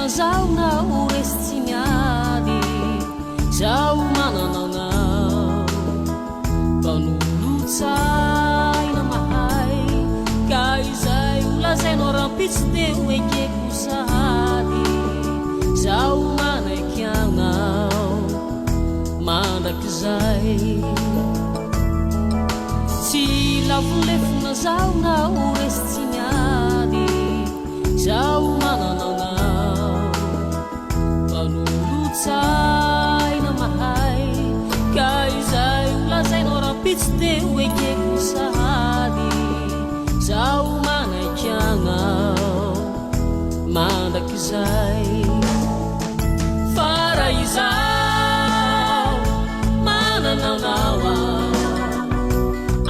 lefona zaho na ho resy tsy miady, zaho manana anao. Mpanolo-tsaina mahay, ka izay ho lazainao rahampitso dia ho ekeko sahady, zaho manaiky anao mandrakizay. Tsy lavo lefona zaho na ho resy tsy miady, zaho manana anao. Mpanolo-tsaina mahay, ka izay ho lazainao rahampitso dia ho ekeko sahady, zaho manaiky anao mandrakizay. Fa raha izaho manana anao aho,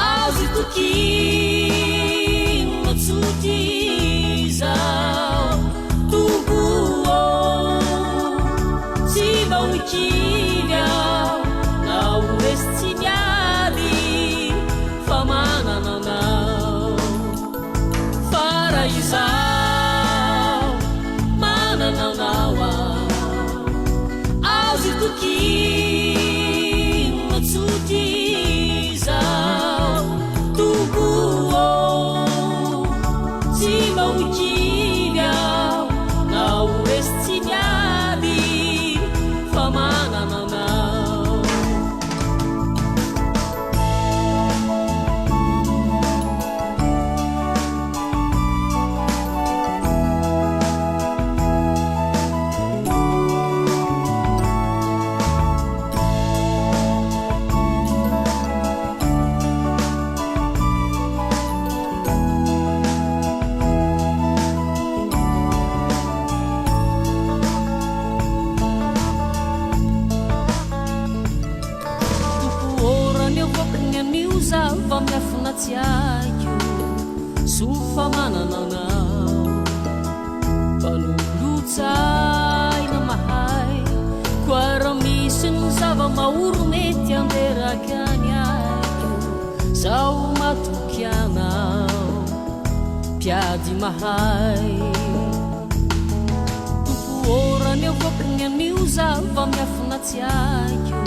azo itokiana tsotra izao, Tompo ô, tsy mba ho kivy aho na ho resy tsy miady, fa manana anao. Fa raha izaho manana anao aho, azo itokiana tsotra izao, Tompo ô, tsy mba ho kivy aho na ho resy tsy miady, fa manana anao. Tompo ô, raha ny avoaky ny anio zava-miafina tsy haiko, soa fa manana anao. Mpanolo-tsaina mahay, koa raha misy ny zava-mahory mety handeraka ny aiko, zaho matoky anao, mpiady mahay. Tompo ô, raha ny avoaky ny anio zava-miafina tsy haiko,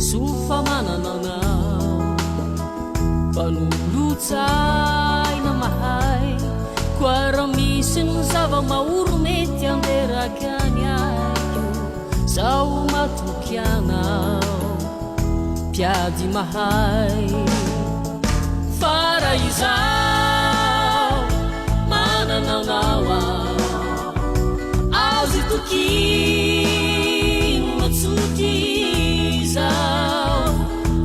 soa fa manana anao. Mpanolo-tsaina mahay, koa raha misy ny zava-mahory mety handeraka ny aiko, zaho matoky anao, mpiady mahay. Fa raha izaho manana anao aho, azo itokiana tsotra izao,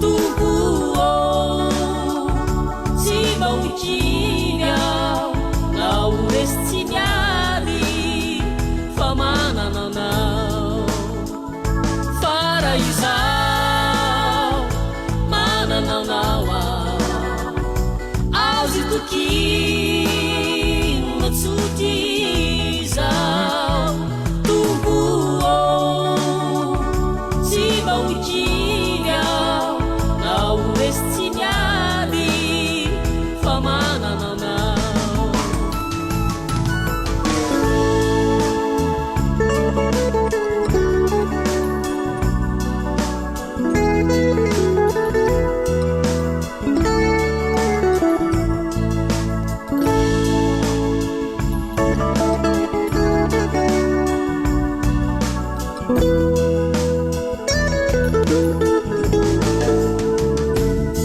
Tompo ô, tsy mba ho kivy aho na ho resy tsy miady, fa manana anao. Fa raha izaho manana anao aho, azo itokiana tsotra izao, Tompo ô, tsy mba ho kivy aho na ho resy tsy miady, fa manana anao.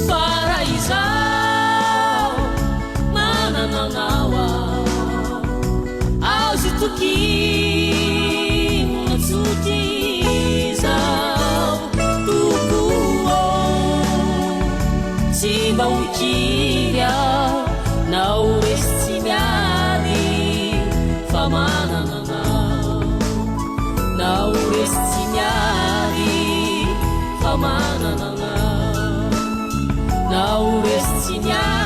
Fa raha izaho manana anao aho, azo itokiana tsotra izao, Tompo ô, tsy mba ho kivy aho na ho resy tsy miady, fa manana anao. Na ho resy tsy miady, fa manana anao. Na ho resy tsy miady.